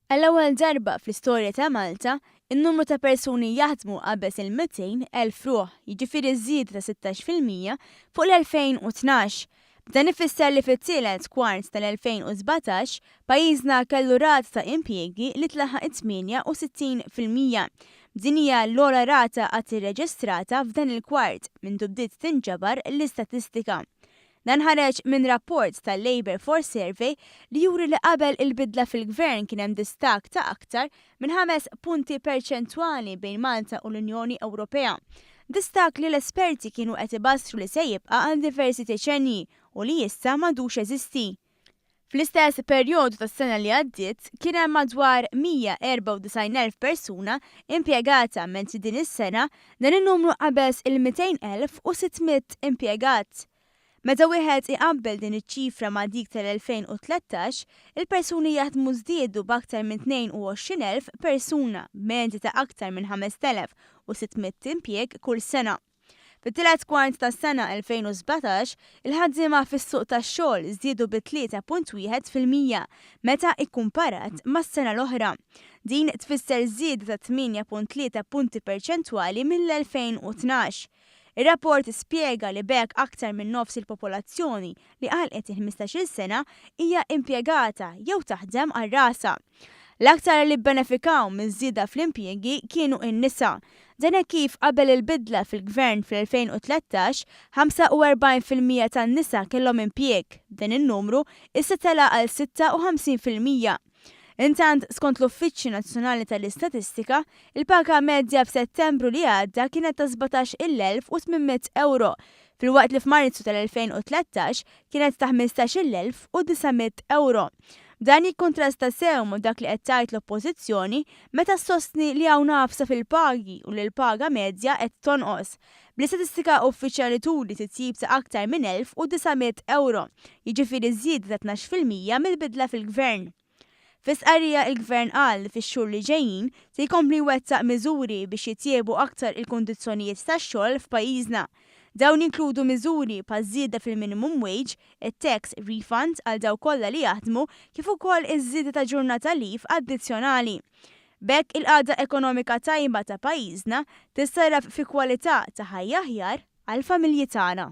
Għall-ewwel darba fl-istorja ta' Malta, in-numru ta' persuni jaħdmu qabeż il-200,000 ruħ, jiġifieri żieda ta' 16% fuq l-2012. B'dan ifisser li fit-tielet kwart tal-2017, pajjiżna kellu rata ta' impjiegi li tlaħħaq it-68%. Din hija l-ogħla rata qatt irreġistrata f'dan il-kwart mindu bdiet tinġabar l-istatistika. Dan ħareġ minn rapport tal-Labour Force Survey li juri li qabel il-bidla fil-Gvern kien hemm distakk ta' aktar minn ħames punti perċentwali bejn Malta u l-Unjoni Ewropea. Distakk li l-esperti kienu qed ibassru li se jibqa' għal diversi deċennji u li issa m'għadux jeżisti. Fl-istess perjodu tas-sena li għaddiet kien hemm madwar 194,000 persuna impjegata mentri din is-sena dan in-numru qabeż il-200,600 impjegat. Meta wieħed iqabbel din iċ-ċifra ma' dik tal-2013, il-persuni jaħdmu żdiedu b'aktar minn 22,000 persuna b'medja ta' aktar minn 5,600 impjieg kull sena. Fit-tielet kwart tas-sena 2017, il-ħaddiema fis-suq tax-xogħol żdiedu bi 3.1% meta ikkumparat mas-sena l-oħra. Din tfisser żieda ta' 8.3 punti perċentwali mill-2012. Ir-rapport spjega li b'hekk aktar minn nofs il-popolazzjoni li għalqet il-ħmistax-il sena hija impjegata jew taħdem għal rasha. L-aktar li bbenefikaw miż-żieda fl-impjiegi kienu n-nisa. Dan hekk kif qabel il-bidla fil-Gvern fl-2013, 45% tan-nisa kellhom impjieg, b'dan in-numru issa tela' għal 56%. Intant, skont l-Uffiċċju Nazzjonali tal-Istatistika, il-paga medja f'Settembru li għadda kienet ta' 17,800 ewro, filwaqt li f'Marzu tal-2013 kienet ta' 15,900 ewro. Dan jikkuntrasta sew ma' dak li qed tgħid l-Oppożizzjoni meta ssostni li hawn għafsa fil-pagi u li l-paga medja qed tonqos. Bl-istatistika uffiċjali turi titjib ta' aktar minn 1,900 ewro, jiġifieri żieda ta' 12% mill-bidla fil-Gvern. Fi stqarrija il-Gvern qal li fix-xhur li ġejjin se jkompli jwettaq miżuri biex jitjiebu aktar il-kundizzjonijiet tax-xogħol f'pajjiżna. Dawn jinkludu miżuri bħaż-żieda fil-minimum wage, it-tax refund għal dawk kollha li jaħdmu kif ukoll iż-żieda ta' ġurnata leave addizzjonali. B'hekk il-qagħda ekonomika tajba ta' pajjiżna tissarraf fi kwalità ta' ħajja aħjar għall-familji tagħna.